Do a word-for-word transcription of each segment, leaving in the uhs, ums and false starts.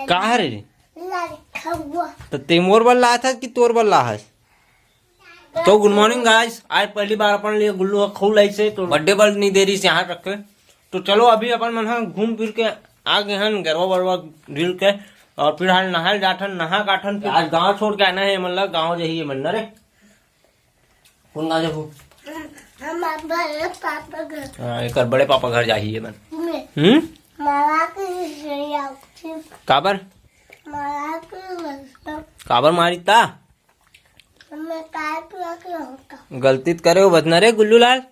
का हरे रे? त ते मोर बर लात हस कि तोर बर लाहस? तो गुड मॉर्निंग गाइस, आज पहली बार अपन लिए गुल्लू ह खऊ लाइस हे, तो बर्थडे बर नहीं दे रही यहाँ रख के। तो चलो, अभी अपन मन ह घूम फिर के आ गए हन गरवा बरवा ढील के, और फिर हाल नहाए जाथन, नहा काठन। फिर आज गांव छोड़ के आना है, मतलब गांव जाही ये मन ना रे। कौन गांव जाबो? हम बड़े पापा घर। हाँ, एकर बड़े पापा घर जाही ये मन। हम्म। मारा के काबर? मारा के काबर मारी ता? मैं काय पूरा के होता। गलती त करे हो बतना रे गुल्लू लाल।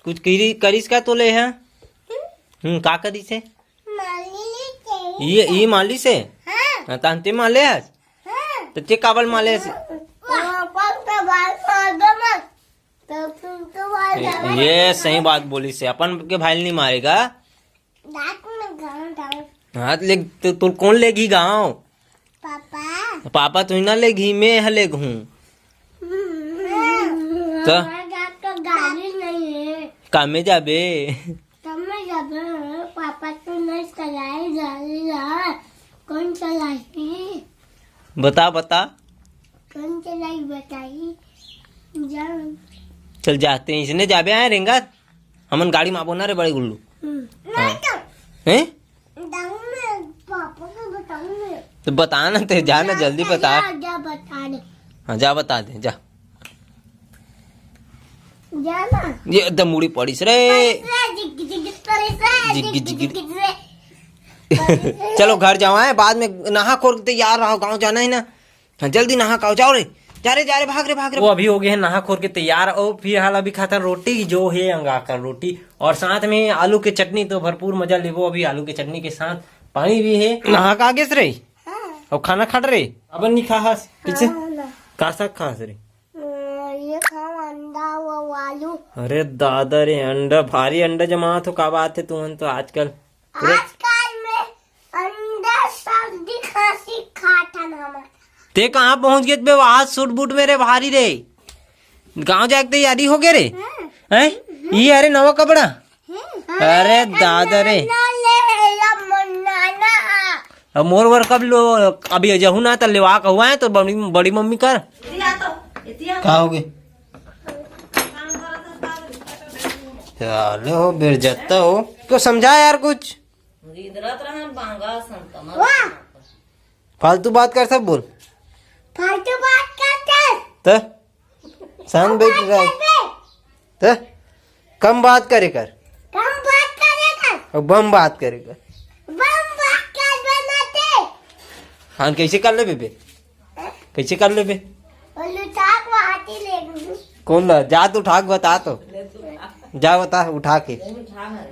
कुछ करी, करिस का तोले ह? हम्म, का करिस हे? माली ले के। ये, ये मालिस हे? हाँ। हाँ, तांते माले आज? हाँ। तो ते काबल माले से? पापा के बाल मार दो मत। तो तुम तो बाल ये, ये सही बात बोलिस हे, अपन के भाई नहीं मारेगा। दांत में गाँव डाल। हाँ, तो ले, तो तोर कौन लेगी गाँव? पापा। पापा तो ना लेगी, मैं ह लेगहूँ। हम्म। तो? हमारे घर तो गाड़ी नहीं है। कामे जाबे? तब मैं जाबे, पापा तो नहीं चलाई गाड़ी ला। कौन चलाएगी? बता, बता। कौन चलाई बताई? जान। चल जाते हैं, इसने जाबे आए रेंगत। हमन गाड़ी में आबो ना रे बड़े गुल्लू। हम्म। हाँ। नहीं तो। हैं? बताऊँ मैं, पापा को बताऊँ मैं। तो बता ना, ते जा ना, जा, जल्दी जा, बता। जा, जा बता दे। हाँ, जा बता दे, जा। जा ना। ये तो मुड़ी पड़िस रे। पड़िस रे, जिग, जिग, पड़िस रे, जिग, जिग, जिग। जिग, जिग रे। चलो घर जाओ, हैं, बाद में नहा खोर के तैयार रहो, गाँव जाना है ना। हाँ, जल्दी नहा खाओ, जाओ रे, जा रे, जा रे, भाग रे, भाग रे। वो अभी हो गए हैं नहा खोर के तैयार, और फिर हाल अभी खाता रोटी, जो है अंगा कर रोटी, और साथ में आलू के चटनी। तो भरपूर मजा लेबो अभी आलू के चटनी के साथ। पानी भी है। नहा का गेस रे? हाँ। और खाना खाट रे? अब नहीं खा हस? पीछे? हाँ, ना। का साग खा हस रे? अ, ये खाओ अंडा, वो आलू। अरे दादा रे, अंडा, भारी अंडा जमात हो, का बात है तुमन तो आजकल। पूरा आजकल में अंडा सर्दी खांसी खाथन हमन। ते कहाँ पहुँच गेस बे, आज सूट बूट में रे भारी रे। गाँव जाए के तैयारी हो गे रे? हाँ। हैं? ये अरे नवा कपड़ा? हाँ। अरे दादा रे। ना ले, एला मन्ना ना। अब मोर बर कब लो, अभी जहू ना त लेवा कहू है तो बड़ी, बड़ी मम्मी कर। का हो गे? चलो, बेर जत्ता हो। तो समझा यार कुछ। गिदरत रहन बांगा संतमा। वाह! फालतू बात कर सब बोल। फालतू बात करते। त शांत बैठ बात रह। करते। त कम बात करे कर। कम बात करे कर। और बम बात करे कर। बम बात कर बनाते। हाँ, कैसे कर ले बेबे? कैसे कर लेबे? वो लुटा के हाथी ले गई। कौन ला? जा तो उठा के बता तो। जा बता उठा के।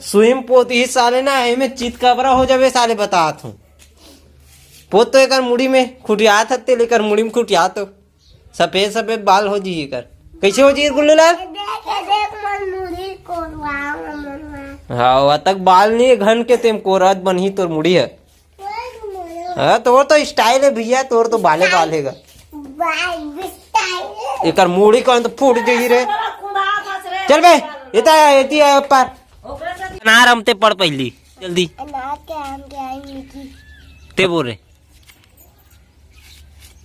सुई म पोत ही साले ना, एमे चित कबरा हो जाबे साले, बतात हूँ। पोत तो एकर मुड़ी में खुटियात हत्ते, लेकर मुड़ी में खुटियात हो। सफेद सफेद बाल हो जी एकर। कैसे हो जी गुल्लू लाल? देख, देख, मन मुड़ी कोरवा, मनवा। हाँ, वा तक बाल नहीं है घन के तेम कोरत बनही तोर मुड़ी है। हाँ, तोर तो स्टाइल है भैया, तोर तो बाले बाल हेगा। एकर मुड़ी कौन तो फूट जही रे। चल बे, एता एती है ऊपर। अनार हमते पढ़ पहली, जल्दी। अनार के आम के आई मीठी। ते बोल रे,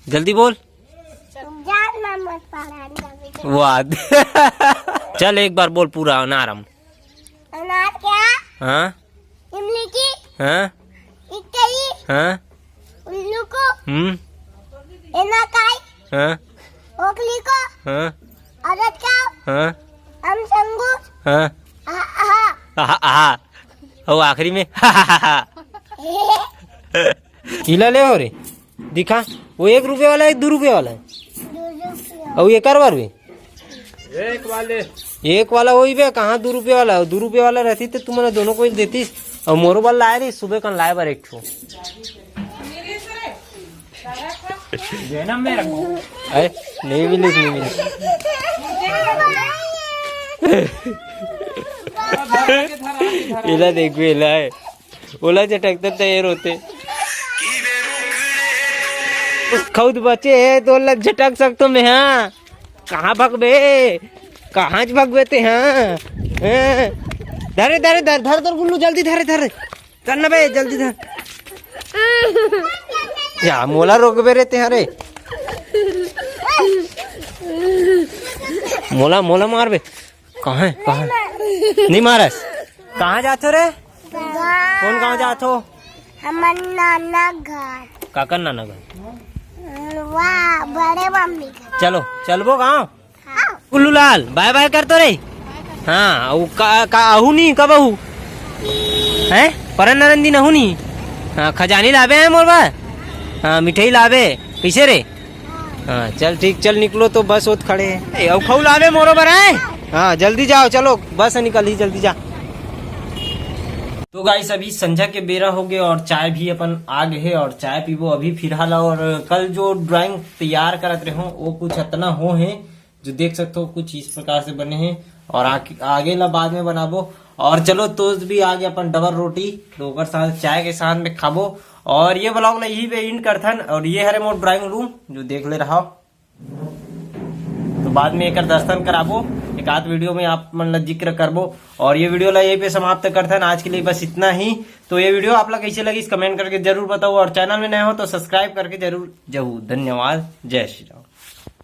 जल्दी बोल। जान ना मत पढ़ा, जावे दे। वाह। चल एक बार बोल पूरा अनार हम। अनार क्या? हाँ। इमली की? हाँ। इकई? हाँ। उल्लू को? हम्म। एना काई? हाँ। ओकली को? हाँ। अरद का? हाँ। हम संगू? हाँ। आहा, आहा। आहा, आहा। हो आखिरी में। इला ले हो रे, दिखा, वो एक रुपये वाला है, दो रुपये वाला है? दो रुपये। और ये करवार भी? एक वाले। एक वाला वही बे, कहाँ दो रुपये वाला? दो रुपये वाला रहती तो तुमने दोनों को ही देती। और मोरो बाल लाए रही, सुबह कन लाए बार एक ठो। जन्म में रखो। अरे, नहीं मिली, नहीं मिली। इला देख भी इला है। ओला झटकते तैयार होते। खुद बचे है तो ओला झटक सकतो मैं, हाँ। कहाँ भगबे? कहाँ च भगबे ते, हाँ? हैं? धरे, धरे, धर, धर, धर, गुल्लू, जल्दी धरे, धरे। चल ना बे, जल्दी धर। या मोला रोकबे रे ते, अरे। मोला, मोला मारबे। कहाँ है, कहाँ है? नहीं मारस। कहाँ जाथो रे? कौन गाँव जाथो? हमर नाना घर। काकर नाना घर? वाह, बड़े मम्मी घर। चलो, चलबो गाँव। हाँ। कुल्लू लाल, बाय बाय कर तो रे। हाँ, वो का, का आहू नहीं, कब आहू? हैं? परन नरन दिन आहू नहीं? हाँ, खजानी लाबे है मोर बर? हाँ, मिठाई लाबे। कैसे रे? हाँ, चल ठीक, चल निकलो तो बस ओत खड़े है। ए, अउ खऊ लाबे मोरो बर है? हाँ, जल्दी जाओ, चलो, बस निकल ही, जल्दी जा। तो गाइस, अभी संझा के बेरा हो गए और चाय भी अपन आ गए है और चाय पीबो अभी फिलहाल। और कल जो ड्राइंग तैयार करत रहे हो, वो कुछ इतना हो है जो देख सकते हो, कुछ इस प्रकार से बने हैं। और आगे, आगे ला बाद में बनाबो। और चलो, तो भी आगे अपन डबल रोटी, तो ओकर साथ चाय के साथ में खाबो। और ये ब्लॉग ला यही पे एंड करथन। और ये हरे मोर ड्राइंग रूम, जो देख ले रहा। तो बाद में एकर दर्शन कराबो, एक आध वीडियो में आप मन ला जिक्र करबो। और ये वीडियो ला यही पे समाप्त करथन आज के लिए, बस इतना ही। तो ये वीडियो आप ला कैसे लगी, कमेंट करके जरूर बताओ, और चैनल में नए हो तो सब्सक्राइब करके जरूर जाओ। धन्यवाद, जय श्री राम।